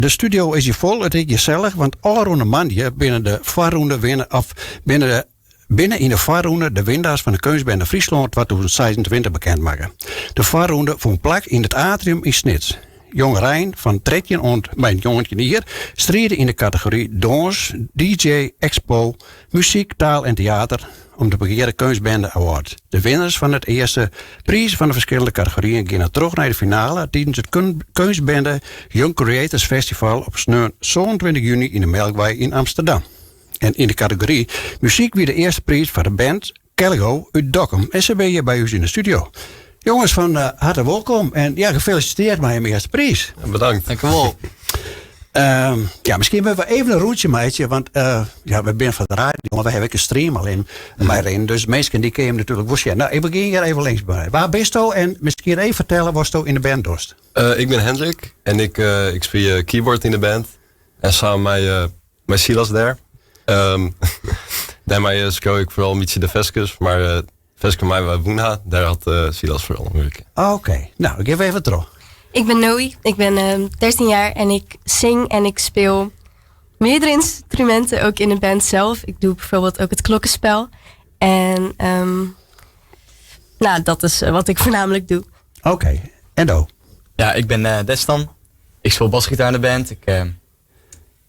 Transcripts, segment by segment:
De studio is hjir fol, it is gesellich, want ôfrûne moandei binne de foarrûne winne of binne de binne yn de foarrûne de winnaars fan de Keunstbende Fryslân 2026 bekend makke. De foarrûne fûn plak yn it Atrium yn Snits. Jongerein fan 13 oant mei 19 jier stride yn de kategory dâns, DJ, expo, muzyk, taal en teater om de begeare Keunstbende Award. De winners fan it earste priis fan de ferskillende kategoryen geane troch nei de finale tidens it Keunstbende Young Creators Festival op sneon 27 juny yn de Melkwei yn Amsterdam. En yn de kategory muzyk wie de earste priis foar de band Kelgo út Dokkum. En se binne hjir by ús yn de studio. Jonges, fan harte wolkom en ja, gefelisiteerd mei jim earste priis. Bedankt. Dankjewol. Ja, miskien moatte we even in rûntsje meitsje, want ja, we binne fan de radio, mar we hawwe ek in stream al yn mei rinnen. Dus minsken dy kinne jim natuerlik wol sjen. Nou, ik begjin hjir even links by. Wa bisto en miskien even fertelle watsto yn de band dochst? Ik bin Hendrik en ik, ik spylje keyboard yn de band. En samen mei, mei Silas dêr. Dêrmei skriuw ik foaral in bytsje de ferskes, mar uh, ferske mei wy wûn ha, dêr hat Silas foaral oan wurke. Oké, nou, ik gean even troch. Ik ben Noe, ik ben 13 jaar en ik zing en ik speel meerdere instrumenten, ook in de band zelf. Ik doe bijvoorbeeld ook het klokkenspel. En nou, dat is wat ik voornamelijk doe. Oké, en do? Ja, ik ben Destan. Ik speel basgitaar in de band. Ik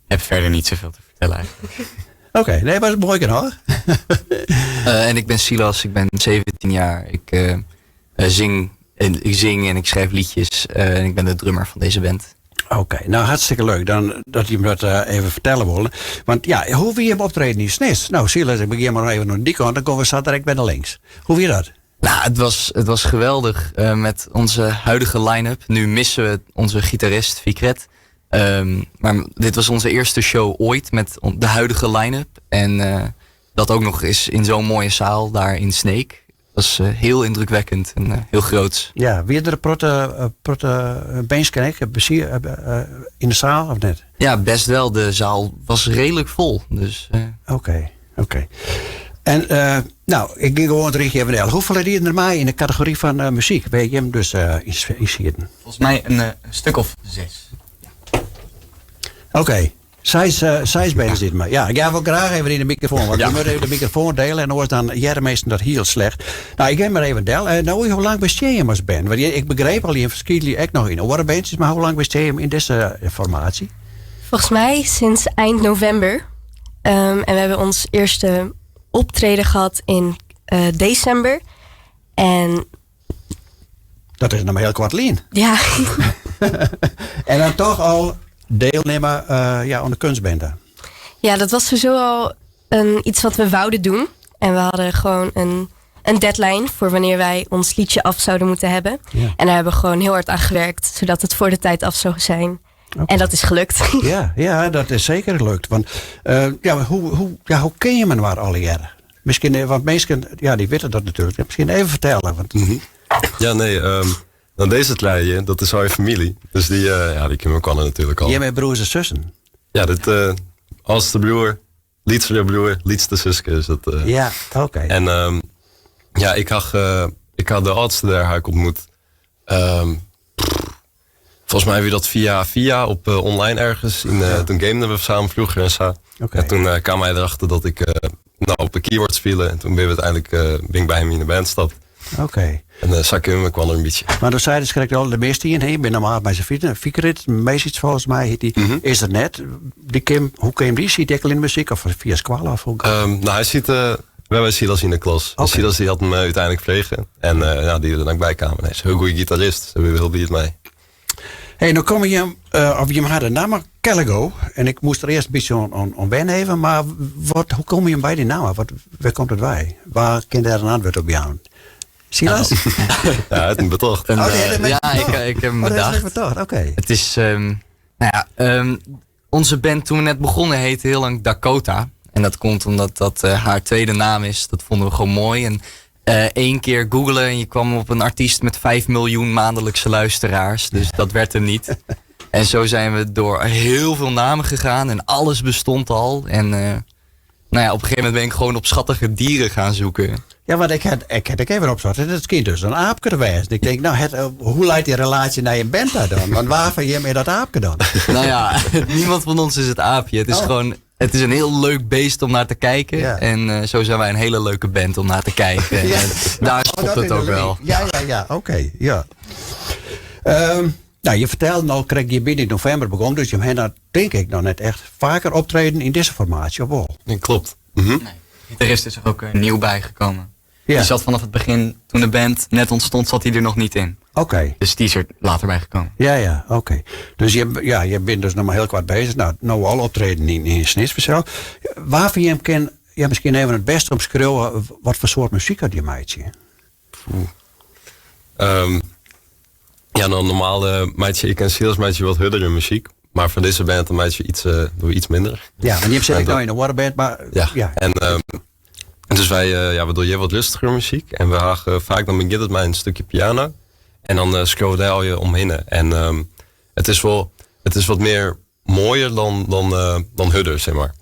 heb verder niet zoveel te vertellen eigenlijk. Oké, nee, was moai genôch. En ik ben Silas, ik ben 17 jaar. Ik, zing, en, ik zing en ik schrijf liedjes en ik ben de drummer van deze band. Oké, nou hartstikke leuk dan dat jim dat even fertelle wolle. Want ja, hoe wie jim optreden yn Snits? Nou, Silas, ik begjin mar even oan dy kant, dan komme we sa direkt wer nei links. Hoe wie dat? Nou, het was geweldig met onze huidige line-up. Nu missen we onze gitarist Fikret. Maar dit was onze eerste show ooit met de huidige line-up. En dat ook nog eens in zo'n mooie zaal daar in Sneek. Dat was heel indrukwekkend en heel groot. Ja, wie der in protte minsken ek yn de saal of net? Ja, best wel. De zaal was redelijk vol. Dus, Oké. En nou, ik gean gewoan it rychje even del. Hoefolle dienen der mei yn de kategory fan muzyk? Wêr't jim dus yn sieten? Volgens mij een stuk of zes. Oké. Seis bands dit mar. Ja, ik ga wol graach even yn de mikrofoan, want je moatte even de mikrofoan diele en oars dan hearre minsken dat hiel slecht. Nou, ik gean mar even del. Nou, hoe lang bestean jim as band? Want ik begreep al, jim ferskylje ek noch yn oare bandsjes, mar hoe lang bestean jim yn dizze formaasje? Volgens mij sinds eind november. En we hebben ons eerste optreden gehad in december. En Dat is noch mar hiel koart lyn. Ja. En dan toch al dielnimme ja, oan de Kunstbende. Ja, dat was sowieso al iets wat we wouden doen. En we hadden gewoon een deadline voor wanneer wij ons liedje af zouden moeten hebben. En daar hebben we gewoon heel hard aan gewerkt, zodat het voor de tijd af zou zijn. En dat is gelukt. Ja, dat is seker gelukt. Want ja, ja, hoe ken jim inoar allegearre? Miskien, want minsken, ja, dy witte dat natuerlik. Miskien even fertelle. Want Ja, nee, nou, dizze trije, dat is al je famylje. Dus dy, ja, dy kenne elkoar natuerlik al. Jim binne broers en sussen. Ja, dit, âldste broer, lytsere broer, lytste suske is dat. En ja, ik ha de âldste dêr ha ik ontmoet. Volgens mij wie dat via via op online ergens. Toen gameden we samen vroeger en zo. En toen kwam hij erachter dat ik nou, op de keyboard spelen. En toen ben, we uiteindelijk ben ik bij hem in de band gestapt. En sa kenne we elkoar in bytsje. Mar do seidest krekt al, de measte hjir, binne normaal by syn Fikret, Mesic volgens mij heet dy, is der net. Dy kin, hoe kin dy? Siet ek al yn de muzyk of fia skoalle? Of hoe? Nou, hy siet we by Silas yn de klas. Silas dy hat him úteinlik frege. En ja, dy der dan ek by kaam. En hy is in hiel goede gitarist. Dêr binne we hiel bliid mei. Hey, no komme jim, of jim ha de namme Caligo. En ik moast der earst in bytsje oan wenne even. Mar wat, hoe komme jim by dy namme? Wat, wêr komt it wei? Wa kin dêr in antwurd op jaan? Silas? Ja, it betocht. Oh, dy hat him Ja, ik heb hem Oh, dat is bedacht. betocht, oké. Het is, nou ja, onze band toen we net begonnen heette heel lang Dakota. En dat komt omdat dat haar tweede naam is. Dat vonden we gewoon mooi. En één keer googlen en je kwam op een artiest met 5 miljoen maandelijkse luisteraars. Dus dat werd hem niet. En zo zijn we door heel veel namen gegaan en alles bestond al. En nou ja, op een gegeven moment ben ik gewoon op schattige dieren gaan zoeken. Ja, want ik ha ik ha ek even opsocht. It skynt dus in aapke te wêzen. Ik tink, no, het, hoe leit dy relaasje nei jim band ta dan? Want wa fan jim is dat aapke dan? Nou ja, niemand van ons is het aapje. Het is oh. gewoon, het is een heel leuk beest om naar te kijken. Ja. En eh, zo zijn wij een hele leuke band om naar te kijken. Ja. En daar Oh, stopt dat het is ook de wel. link. Ja, ja, ja, oké. ja. Ehm, nou, je fertelde al, krekt je binne yn novimber begûn, dus jim ha dat tink ik noch net echt faker optreden yn dizze formaasje, of wol? Ja, klopt. Mhm. Nee. De gitarist is er ook eh, nieuw bijgekomen. Ja. Die zat vanaf het begin, toen de band net ontstond, zat hij er nog niet in. Oké. Dus die is er later bijgekomen. Ja, ja, oké. Dus je, ja, je bent dus noch mar hiel koart beuzich. No, no al optreden yn, yn Snits fansels. Wa fan jim kin ja, miskien even it bêste omskriuwe wat foar soart muzyk dat jim meitsje? Ehm, ja, dan normaal eh, meitsje ik en Silas meitsje wat hurdere muzyk. Mar foar dizze band dan meitsje we iets, eh, dogge we iets minder. Ja, want jim sitte En ek dat- no yn in oare band, mar Ja. ja. En, ehm, dus wy, eh, ja, we dogge hjir wat rêstiger muzyk. En we ha faak dan begjint it mei in stikje piano. En dan eh, skriuwe we dêr allegear omhinne. En ehm, it is wol, it is wat mear moaier dan, dan, eh, dan hurder, sis mar.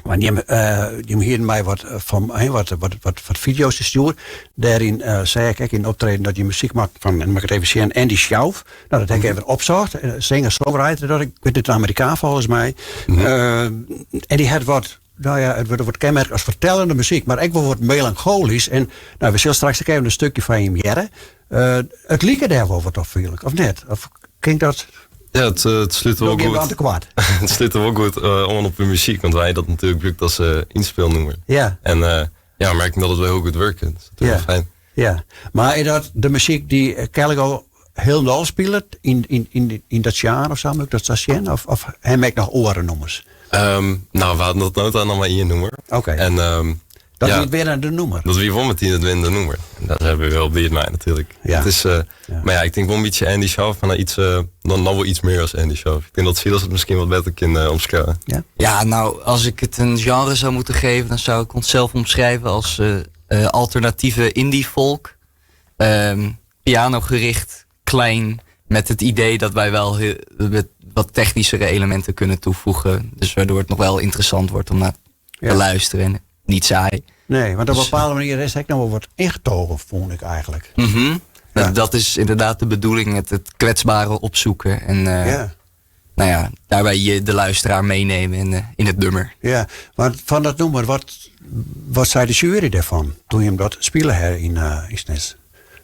Want jim, eh, jim hienen my wat eh, fan, hè, wat, wat, wat, wat fideo's stjoerd. Dêryn eh, seach ik ek yn optreden dat jim muzyk makken fan, en moat ik it even sjen, Andy Shauf. No, dat ha ik even opsocht. Singer-songwriter, dat ik wit it in Amerikaan folgens my. Eh, en dy hat wat, no ja, it wurdt wat kenmerke as fertellende muzyk, mar ek wol wat melanchoalysk. En no, we sille straks ek even in stikje fan jim hearre. Eh, it like dêr wol wat op, fiel ik, of net? Of kin ik dat Ja, it, eh, it slút wol Doe ik goed. dan te koart? It slút wol goed eh, oan op de muzyk, want wy ha dat natuerlik brûkt as eh ynspylnûmer. Ja. En eh, ja, we merken dat it wol hiel goed wurket. Dat is natuerlik Ja. fijn. Ja, mar is dat de muzyk dy't Caligo hielendal spilet yn, yn, yn, yn dat sjenre of sa, moat ik dat sa sjen? Of, of ha jim ek noch oare nûmers? Ehm, no, we hiene oant no ta noch mar ien nûmer. Oké. En, ehm, Dat ja, wie it winnende nûmer. Dat wie wol metien it winnende nûmer. En dêr binne we hiel bliid mei natuerlik. Ja. It is, eh, Ja. Mar ja, ik tink wol in bytsje Andy Shauf, mar iets, eh, dan noch wol iets mear as Andy Shauf. Ik tink dat Silas it miskien wat better kin eh, omskriuwe. Ja? Ja, nou, als ik het een genre zou moeten geven, dan zou ik onszelf omschrijven als eh, eh, alternatieve indie folk. Ehm pianogericht, klein, met het idee dat wij wel heel, met wat technischere elementen kunnen toevoegen. Dus waardoor het nog wel interessant wordt om naar te Ja. luisteren en niet saai. Nee, want op een Dus, bepaalde manier is het nog wel wat ingetogen, vond ik eigenlijk. Mhm. Ja. Dat, dat is inderdaad de bedoeling, het, het kwetsbare opzoeken. En eh, Ja. nou ja, daarbij je de luisteraar meenemen in, eh, in het nummer. Ja, want fan dat nûmer, wat, wat sei de sjuery dêrfan doe't jim dat spile ha yn, uh, yn Snits?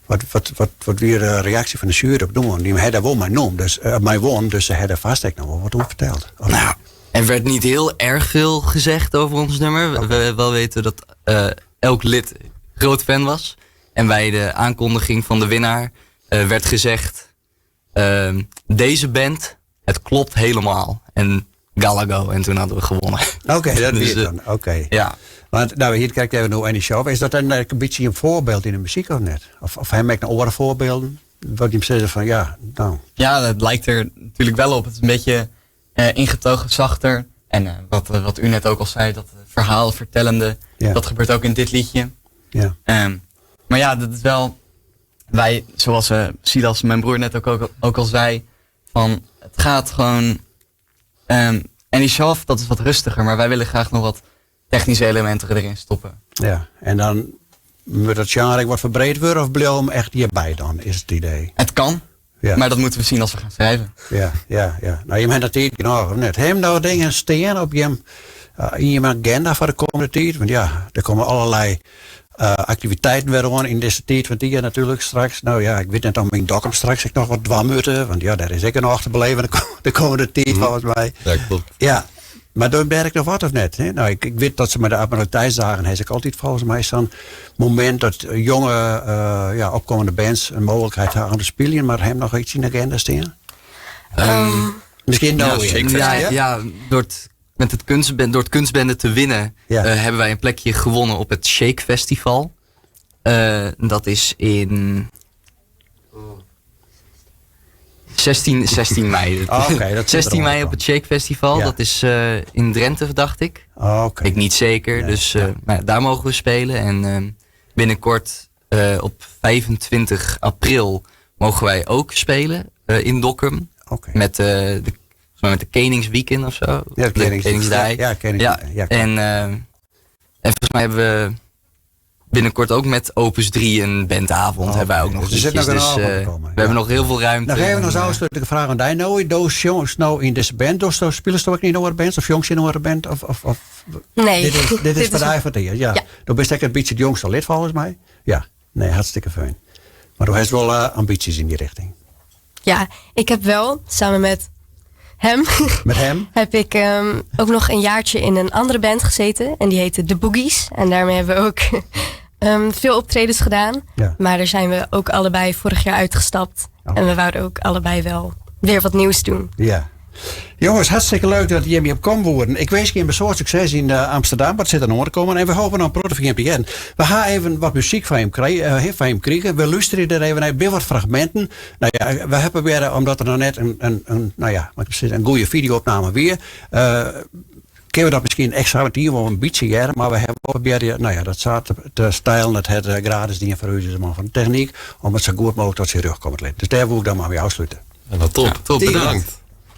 Wat, wat, wat, wat wie de reaksje fan de sjuery op nûmer? Dy ha dêr wol mei noemd, dus, eh, mei wûn, dus se ha dêr fêst ek noch wol wat oer ferteld. Of Nou, er werd niet heel erg veel gezegd over ons nummer. We, we wel weten dat eh, elk lid groot fan was. En bij de aankondiging van de winnaar eh, werd gezegd... ehm, deze band, het klopt helemaal. En Galago, en toen hadden we gewonnen. Oké, dat Dus, wie it eh, dan. Oké. Ja. Want no, hjir krekt even no Andy Shauf. Is dat dan in bytsje in foarbyld yn de muzyk of net? Of, of ha jim ek noch oare foarbylden? Wat jim sizze fan ja, no. Ja, dat lijkt er natuurlijk wel op. Het is een beetje eh, ingetogen, zachter. En eh, wat, eh, wat u net ook al zei, dat verhaal vertellende, Ja. dat gebeurt ook in dit liedje. Ja. Ehm, maar ja, dat is wel. Wij, zoals eh, Silas, mijn broer, net ook, ook, ook al zei, van het gaat gewoon. ehm en die Shauf, dat is wat rustiger, maar wij willen graag nog wat technische elementen erin stoppen. Ja, en dan moet dat genre wat ferbreed wurde of bliuw him echt hjirby dan, is it idee? Het kan, Ja. maar dat moeten we zien als we gaan schrijven. Ja, ja, ja. No, jim ha dat tiid genôch, of net? Ha jim no dingen stean op jim, eh, yn jim agenda foar de kommende tiid? Want ja, der komme allerlei eh, aktiviteiten wer oan yn dizze tiid fan it jier natuerlik straks. No ja, ik wit net oft yn Dokkum straks ek noch wat dwaan moatte, want ja, dêr is ek genôch te beleven de, ko- de kommende tiid folgens my. Ja, klopt. Ja, mar dan merk ik noch wat of net? Hè? No, ik, ik wit dat se mei de Admiraliteitsdagen ha se ek altyd folgens my sa'n momint dat jonge eh, ja, opkommende bands in mooglikheid ha om te spyljen, mar ha jim noch yts yn de agenda stean? Miskien no. Ja, zeker. Ja, Ja? ja, door het, met het kunstbende, door het kunstbende te winnen, Ja. eh, hebben wij een plekje gewonnen op het Shake Festival. Eh, dat is in 16, 16 mei. Oh, oké, dat zit 16 er mei al op het Shake Festival. Ja. Dat is eh, in Drenthe, dacht ik. Oh, Oké. Ik niet zeker. Nee, dus eh, maar ja, daar mogen we spelen. En ehm, binnenkort eh, op 25 april mogen wij ook spelen eh, in Dokkum. Oké. Met, eh, de, volgens mij met de Koningsweekend of zo. Ja, de Konings- Koningsdag. Ja, ja, Koningsweekend. Ja, klopt. en, eh, en volgens mij hebben we Binnenkort ook met Opus 3 een bandavond. Oh, hebben wij ook nog dus er zit nog liedjes. een Dus avond eh, te komen, we ja. hebben nog heel veel ruimte. Nog even En, als eh, afsluitende vraag aan jou. Nou, doos jongens nou in deze band, doos spelers ook niet in een band of jongens in een band? Of, of, of, Nee. Dit is, dit is voor voor het eerst, ja. Ja. Dan ben ik een beetje het jongste lid volgens mij. Ja, nee, hartstikke fijn. Maar du hebt wel eh, ambities in die richting. Ja, ik heb wel samen met hem Met hem? heb ik ehm, ook nog een jaartje in een andere band gezeten. En die heette The Boogies. En daarmee hebben we ook ehm, veel optredens gedaan. Ja. Maar daar zijn we ook allebei vorig jaar uitgestapt. Oh. En we wouden ook allebei wel weer wat nieuws doen. Ja. Jongens, hartstikke leuk dat jullie op kom worden. Ik wens je een soort succes in eh, Amsterdam, wat zit er nog komen. En we hopen nog een proto We gaan even wat muziek van hem, krijgen, eh, van hem krijgen. We luisteren er even naar, weer wat fragmenten. Nou ja, we hebben weer, eh, omdat er nog net een, een, een nou ja, wat ik precies, een goede videoopname weer. eh kunnen we dat misschien extra, want hier wel een beetje jaren, maar we hebben ook proberen, nou ja, dat staat te, te stijlen, dat het eh, gratis dingen verhuizen, maar van techniek, om het zo goed mogelijk tot zijn rug komt. Dus daar wil ik dan maar weer afsluiten. En dat top. top, Bedankt.